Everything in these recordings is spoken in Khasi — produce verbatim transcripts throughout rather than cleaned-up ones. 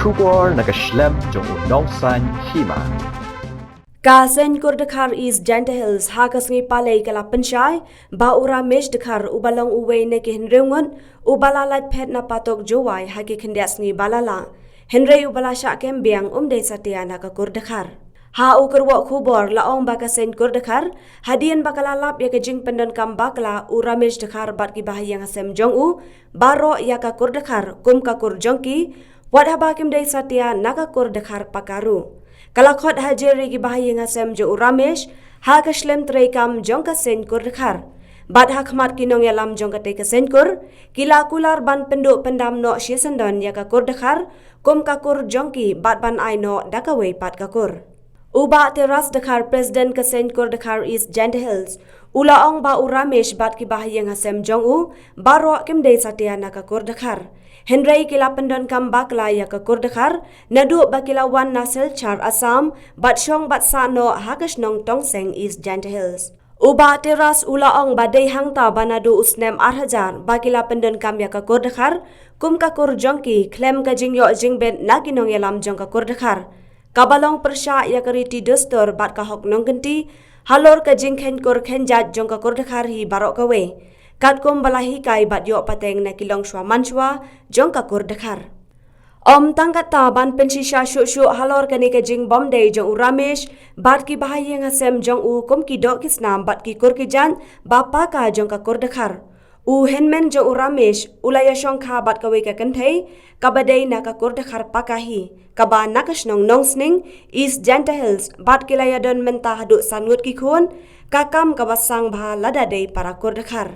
Khubor na ka shlem jong u Nongsaiñ Hima. Ka Seiñ Kur Dkhar East Jaintia Hills ha ka sngi Palei ka la pynshai ba u Ramesh Dkhar, uba long uwei na ki hynriew ngut, uba la lait phet na Patok Jowai ha ki khyndiat sngi ba la lah, hynrei uba la shah kem biang, um dei satia na ka Kur Dkhar. Ha u kyrwoh khubor la ong ba ka Seiñ Kur Dkhar, hadien ba ka la lap ïa ka jingpyndonkam bakla u Ramesh Dkhar bad ki bahaïing hasem jong u baroh ïa ka Kur Dkhar kum ka kur jong ki, wat haba kim dei satia na ka Kur Dkhar paka ruh. Ka la khot hajir ïa ki bahaïing hasem jong u Ramesh ha ka shlem treikam jong ka Seiñ Kur Dkhar. Bad ha khmat ki nongïalam jong katei ka Seiñ Kur, ki la kular ban pynduh pyndam noh shisyndon ïa ka Kur Dkhar kum ka kur jong ki bad ban ai noh da kawei pat ka kur. U Bah Teras Dkhar, President ka Seiñ Kur Dkhar East Jaintia Hills, u la ong ba u Ramesh bad ki bahaïing hasem jong u baroh kim dei satia na ka Kur Dkhar, hynrei ki la pyndonkam bakla ïa ka Kur Dkhar naduh ba ki la wan na Silchar, Assam, bad shong bad sah noh ha ka shnong Tongseng, East Jaintia Hills. U Bah Teras u la ong ba dei hangta ba naduh u snem ar hajar ba ki la pyndonkam ïa ka Kur Dkhar kum ka kur jong ki, khlem ka jingïoh jingbit na ki nongïalam jong ka Kur Dkhar, kaba long pyrshah ïa ka riti dustur bad ka hok nongkynti halor ka jingkheiñ kur kheiñ jait jong ka Kur Dkhar hi baroh kawei, katkum ba la hikai bad ïoh pateng na ki longshuwa manshuwa jong ka Kur Dkhar. Ym tang katta, ban pynshisha shuh shuh halor kane ka jingbymdei jong u Ramesh bad ki bahaïing hasem jong u kum ki doh ki snam bad ki kur ki jaiñ ba paka jong ka Kur Dkhar, u hynmen jong u Ramesh u la ïashongkha bad kawei ka kynthei kaba dei na ka Kur Dkhar paka hi, kaba na ka shnong Nongsning, East Jaintia Hills, bad ki la ïadon mynta haduh san ngut ki khun, ka kam kaba sang bha lada dei para Kur Dkhar.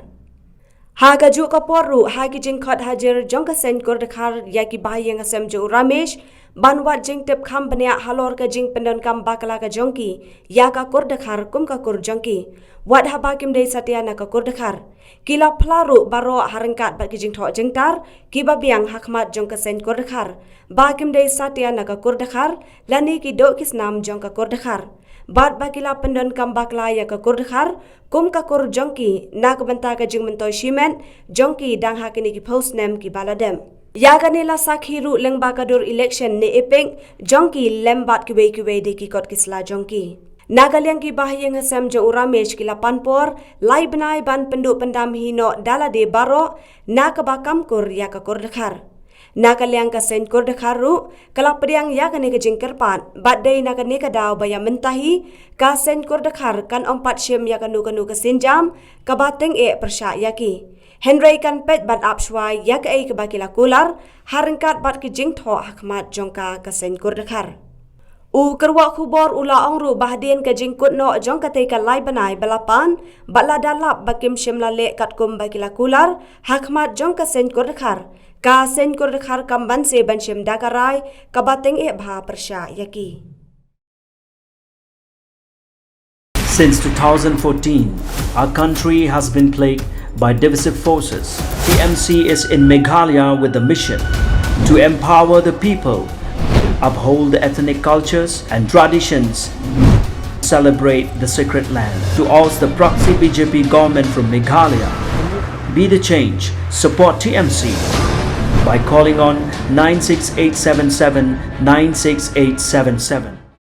Ha kajuh ka por ruh, ha ki jingkhot hajir jong ka Seiñ Kur Dkhar ïa ki bahaïing hasem jong u Ramesh ban wad jingtip kham bniah halor ka jingpyndonkam bakla ka jong ki ïa ka Kur Dkhar kum ka kur jong ki, wat haba kim dei satia na ka Kur Dkhar, ki la phla ruh baroh ha ryngkat bad ki jingthoh jingtar kiba biang ha khmat jong ka Seiñ Kur Dkhar ba kim dei satia na ka Kur Dkhar lane ki doh ki snam jong ka Kur Dkhar, bad ba ki la pyndonkam bakla ïa ka Kur Dkhar kum ka kur jong ki na ka bynta ka jingmyntoi shimet jong ki dang ha kine ki phew snem kiba la dep. Ïa kane la sakhi ruh lyngba ka dur election ne EPIC jong ki lem bad kiwei kiwei de ki kot ki sla jong ki. Na ka liang ki bahaïing hasem jong u Ramesh ki la pan por lai bnai ban pynduh pyndam hi noh da lade baroh na kaba kam kur ïa ka Kur Dkhar. Na ka liang ka Seiñ Kur Dkhar ruh ka la pdiang ïa kane ka jingkyrpad, bad dei na kane ka daw ba ïa mynta hi ka Seiñ Kur Dkhar kan ym pat shim ïa kano kano ka sienjam kaba tyngeh pyrshah ïa ki, hynrei kan peit ban ap shuwa ïa kaei kaba ki la kular ha ryngkat bad ki jingthoh ha khmat jong ka ka Seiñ Kur Dkhar. U kyrwoh khubor u la ong ruh ba hadien ka jingkut noh jong katei ka lai bnai ba la pan, bad lada lap ba kim shym la leh katkum ba ki la kular ha khmat jong ka Seiñ Kur Dkhar, ka Seiñ Kur Dkhar kam banse ban shim da ka rai kaba tyngeh bha pyrshah ïa ki. Since two thousand fourteen, our country has been plagued by divisive forces. T M C is in Meghalaya with the mission to empower the people, uphold the ethnic cultures and traditions, celebrate the sacred land. To oust the proxy B J P government from Meghalaya, be the change, support T M C by calling on nine six eight seven seven nine six eight seven seven.